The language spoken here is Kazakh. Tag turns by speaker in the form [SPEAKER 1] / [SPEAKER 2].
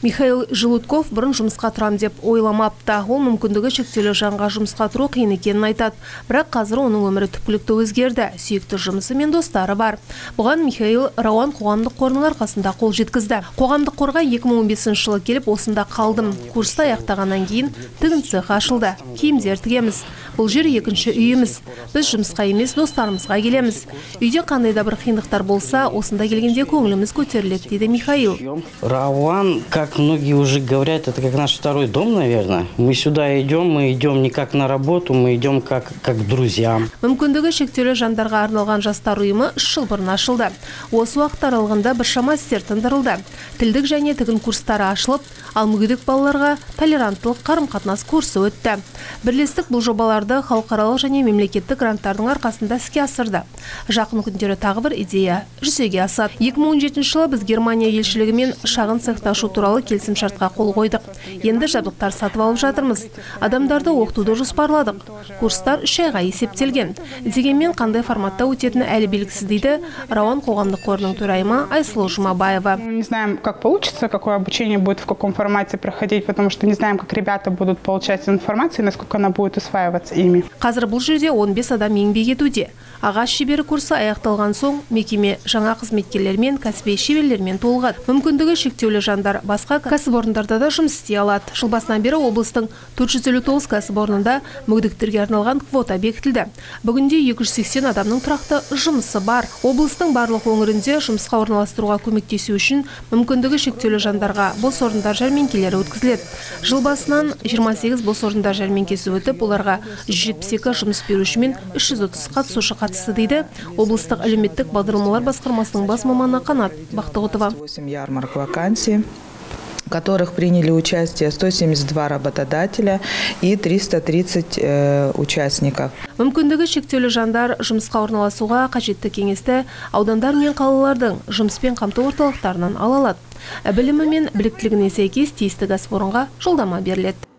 [SPEAKER 1] Михаил Желудков бұрын жұмысқа тұрам деп ойламапты. Ол мүмкіндігі шектеулі жанға жұмысқа тұру қиын екенін айтады. Бірақ қазір оның өмірі түпкілікті өзгерді. Сүйікті жұмысы мен достары бар. Бұған Михаил Рауан қоғамдық қорының арқасында қол жеткізді. Қоғамдық қорға 2015 жылы келіп, осында қалдым. Курсты аяқтағаннан кейін тігін цехы ашылды. Киімдер тігеміз. Бұл жер екінші үйіміз. Біз жұмысқа емес, достарымызға келеміз. Үйде қандай да бір қиындықтар болса, осында келгенде көңіліміз көтеріледі, дейді Михаил.
[SPEAKER 2] Рауан, как многие уже говорят, это как наш второй дом, наверное. Мы сюда идем, мы идем не как на работу, мы идем как к друзьям.
[SPEAKER 1] Мүмкіндігі шектеулі жандарға арналған жастар ұйымы 3 жыл бұрын ашылды. Осы уақыт аралығында біршама істер тындырылды. Тілдік және тігін курстары ашылып, ал мүгедек балаларға толеранттылық қарым-қатынас курсы өтті. Бірлестік бұл жобаларды халықаралық және мемлекеттік гранттардың арқасында іске асырды. Жақын күндері тағы бір идея жүзеге асады. 2017 жылы біз Германия елшілігімен шағын цехты ашу туралы келісімшартқа қол қойдық. Енді жабдықтар сатып алып жатырмыз. Адамдарды оқытуды жоспарладық. Курстар 3 айға есептелген. Дегенмен қандай форматта өтетіні әлі белгісіз, дейді Рауан қоғамдық қорының төрайымы Айсұлу Жұмабаева.
[SPEAKER 3] Не знаем, как получится, какое обучение будет, в каком формате проходить, потому что не знаем, как ребята будут получать информацию и насколько она будет усваиваться ими.
[SPEAKER 1] Қазір бұл жерде 15 адам еңбек етуде. Ағаш шебері курсы аяқталған соң мекеме жаңа қызметкерлермен, кәсіби шеберлермен толығады. Мүмкіндігі шектеулі жандар басқа кәсіпорындарда да жұмыс істей алады. Жыл басынан бері облыстың 459 кәсіпорнында мүгедектерге арналған квота бекітілді. Бүгінде 280 адамның тұрақты жұмысы бар. Облыстың барлық өңірінде жұмысқа орналастыруға көмектесу үшін мүмкіндігі шектеулі жандарға бос орындар жәрмеңкелері өткізіледі. Жыл басынан 28 бос орындар жәрмеңкесі өтіп, оларға 172 жұмыс беруші мен 330 қатысушы қатысты, дейді облыстық әлеуметтік бағдарламалар басқармасының бас маманы Қанат Бақтығұтова.
[SPEAKER 4] 8 ярмарок вакансий, в которых приняли участие 172 работодателя и 330 участников.
[SPEAKER 1] Мүмкіндігі шектеулі жандар жұмысқа орналасуға қажетті кеңесті аудандар мен қалалардың жұмыспен қамту орталықтарынан ала алады. Білімі мен біліктілігіне сәйкес тиісті кәсіпорынға жолдама беріледі.